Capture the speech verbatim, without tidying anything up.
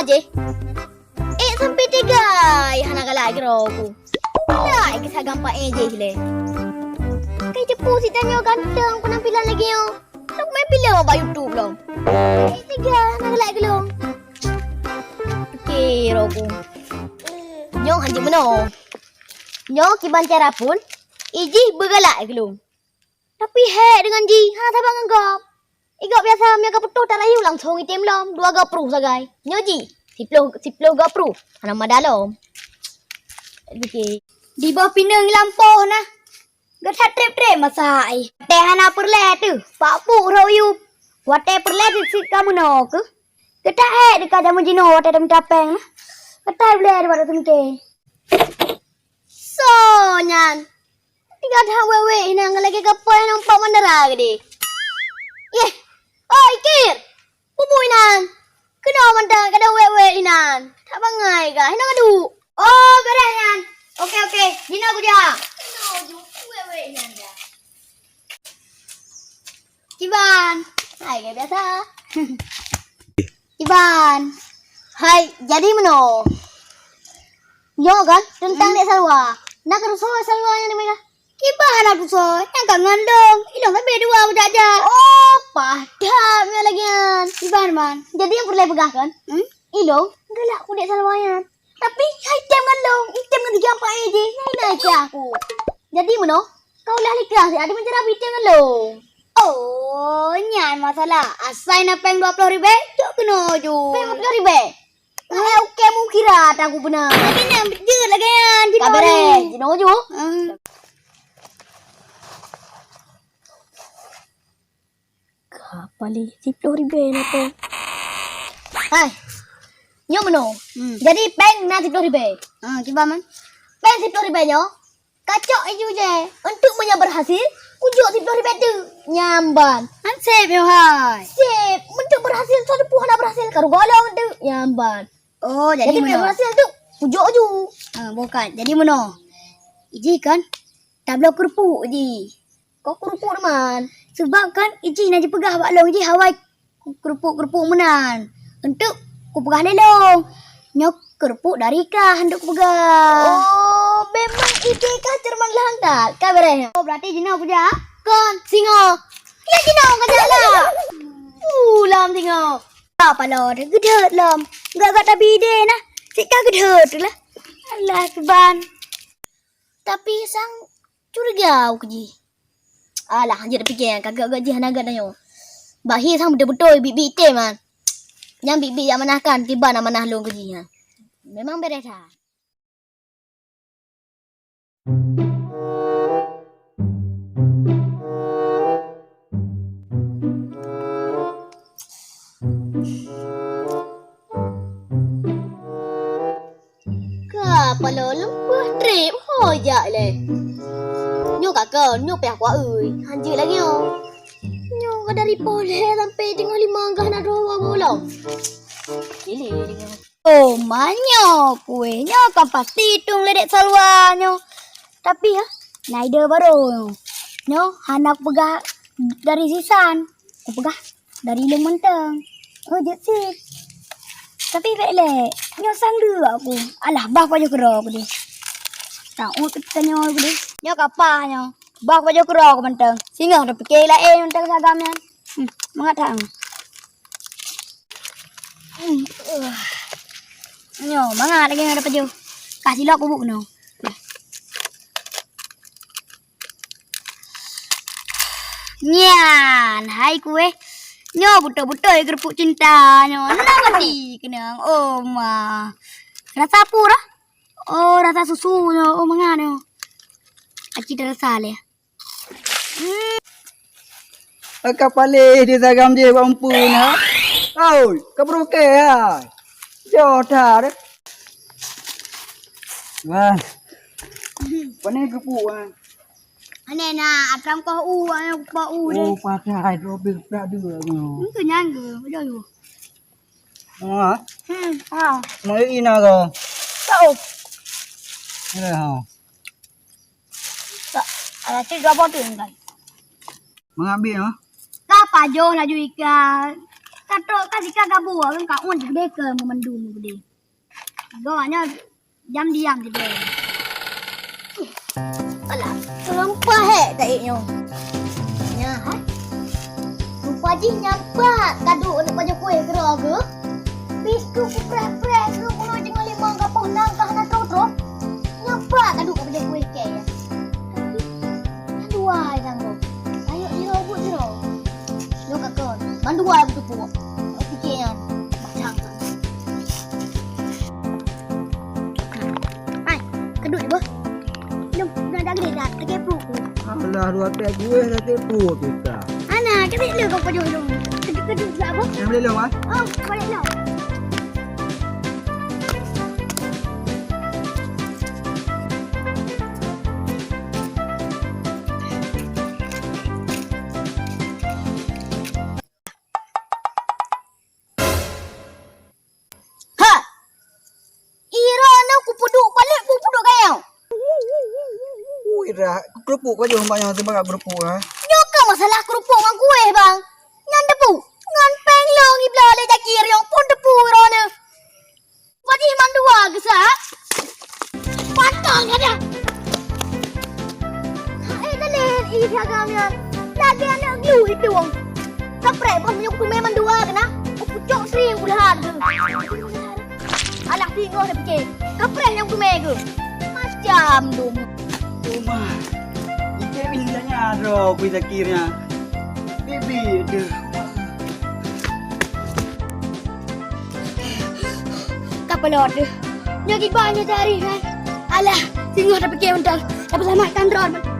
Jih. Eh, sampai tega, hana galak keudroe ku. Galak ke sa gampang eh jih le. Kai cepu si tanyoe ganteng penampilan lagi nyoe. Lok main filem bak YouTube lom. Eh, tega, hana galak keulong. Oke, roku. Nyoe hanjeuet meunoe. Nyoe kiban cara pun, ijih beugalak keulong. Tapi hék deungon jih, hana saban ngon gob. Igob biasa meunyoe ka putôh tarayu langsong item lom, dua gob pruh sagai. Nyoe jih, siploh, siploh gob pruh, hana mada lom. Oke. Di boh pineung lampôh na, geutat treb-treb masa ai. Teh hana peureulée teuh, pak puk rhot yub. Watée peureulée sit-sit ka meunoe keuh. Geutat hék teuh ka jameun jinoe watée tamita péng na. Geutat blée daripada teumike. Soe nyan? Tiga that wék-wék inan lagée kapai nampak mandara geude. Yeh! Oi, Kir! Peue buet inan? Keunoe mantong kadang wék-wék inan. That bangai gah, inan adu. Oh, beureh nyan. Oke, oke. Jinoe kujak. Keunoe ju wék-wék inan dah. Kiban. Hai, kayak biasa. Kiban. Hai, jadi meunoe. Nyoe kan, teuntang dek Salwa. Na keusoe Salwa nyang dimega? Kiban na keusoe, nyang ka ngon lôn. Ilôn sabe dua beujaja. Oh, padat nyoe lagi nyan. Kiban man. Jadi nyang peureulée peugah kan? Hmm? Ilôn galak keu dek Salwa nyan. Tapi hai item ngon lôn, item ngon tiga empat eh jih, nyan na ikhlas ku. Jadi meunoe, kau lah ikhlas, jadi mencari item ngon lôn. Oh, nyan masalah. Asai na péng dua ploh ribée, cok keunoe ju. Péng dua ploh ribée? Hai, oke, mukira tak aku beuna. Lagée nyan, beujeuet lagée nyan, jinoe ju. Ka beureh, jinoe ju. Hmm. Ka paléh siploh ribée na péng. Hai, nyoe meunoe. Hmm. Jadi péng na siploh ribée. Ah, kiban man? Péng siploh ribée nyoe, kacok iju je. Untuk meunyoe berhasil, kujok siploh ribée teuk. Nyan ban. Han sép nyoe hai. Sép, untuk berhasil, soe teupeu hana berhasil, karu golong teuk. Nyan ban. Oh, jadi meunoe. Berhasil teuk, kujok ju. Ah, bukan. Jadi meunoe. Iji kan, tabloe keurupuk ji. Kok keurupuk teuma? Sebab kan iji na jipeugah bak lôn, iji hawai keurupuk-keurupuk meunan. Untuk kupeugah lé lôn. Nyoe keurupuk dari kah untuk kupeugah. Oh, memang ide kah cermat lheueh that. Ka beureh. Oh, berarti jinoe kujak? Kon, singoh. Ya jinoe kujak lah. Uh, lom singoh. Apa lom, geudeuet lom. Gak-gak tabi ide nah. Sik ka geudeuet lah. Alah, kiban. Tapi sang curiga awak jih. Alah, hanjeuet pike, ka gét-gét jih hana gét tanyoe. Bak hi sang beutôi-beutôi biet-biet item man. Nyang biet-biet jak manah kan, kiban amanah lôn keu jih nyan. Memang beureh that. Ka paloe leumpah treb ho jak lé. Nyoe ka kon, nyoe payah kuaeu, hanjeuet lagée nyoe. Nyoe ka dari poh lhée sampai teungoh limong gah na droe wabu lom. Cili deungoe. Oh, manyoe kueh nyoe kan pasti tueng ledek Salwa nyoe. Tapi ha, na ide baru nyoe. Nyoe hana kupeugah dari sisan. Kupeugah dari lôn mantong. Oh, jeuet cit. Tapi bék lé, nyoe sang deuek aku. Alah, bah pajoh keudroe aku deh. Taun keu tanyoe aku deh. Nyoe kapah nyoe. Bah pajoh keudroe aku mantong. Singoh tapike laén mantong sagam nyan. Hmm, mangat that. Hmm, uh. Nyoe, mangat lagée nyoe dapat ju. Ka silop kubu keunoe. Nyan, hai kueh. Nyoe beutôi-beutôi keurupuk cinta nyoe. Nah, mati keunong. Oh, ma. Rasa apa dah? Oh, rasa susu nyoe. Oh, mangat nyoe. Aci dah rasa lé. Hmm. Ka paléh di sagam jih bak umpun, ha? Oi, ka beurukée, ha? Joh that. Wah. Pane keupuk, ha? Ane na, atram koh u, ane kupak u deh. Oh, pakai, drobil prak dua. Itu nyangga, betul. Ha? Hmm, ha. Mai ina ko. Tahu. Ya, ha. Tak, ada tiga botol kan. Mengambil, ha? Ka pajoh laju ikan. Ka trok ka sika gabu, ka on jih deh keu meumandum gede. Go nyoe jam diam jih deh. Alah, seureumpah hek taék nyoe. Nyan, hai. Rupa jih nyan pat ka duek aneuk pajoh kueh keudroe geuh. Pih keu kupreh-preh keu bunoe jeuet ngon limong gapoh nang ka hana troh-troh. Nyan pat ka duek pajoh kueh kèe. Tapi, nyan dua nyang gob. Ayo, sidroe buet sidroe. Nyoe ka kon. Mandua beuteupeue. Nyoe pike nyan. Macam tu. Hai, keuduk di beuh. Jom, udah dah gede dah. Lagi peluk ku. Alah, dua pek kueh dah tepuk kita. Ana, keutik le kau pajoh dong. Keuduk-keuduk juga apa? Yang boleh lo, ah? Oh, boleh lo. Ha! Ira na kupeuduek balek, kupeuduek gayau. Ui, Ra, keurupuk pajoh banyak teuba keurupuk, ha? Nyoe ka masalah keurupuk ngon kueh, bang. Nyan teupu. Ngon péng lôn ibloe lé Jaki riong pun teupu droeneuh. Padih mandua geusa. Pantang gata. Hai, dalil ih agam nyan. Lagèe aneuk glu hidung. Kapreh boh meunyoe kuteumé mandua keunan. Kupucok sering ulhan. Alah singoh dah pike. Kapreh nyang kuteumé geuh. Macam dum. Uma. Ike bin tanya droe kui Zakir nyan. Bibi deuh. Kapalot deuh. Nyoe kiban nyoe cari kan. Alah, singoh dah pike mantong. Dah beuselamatkan droe.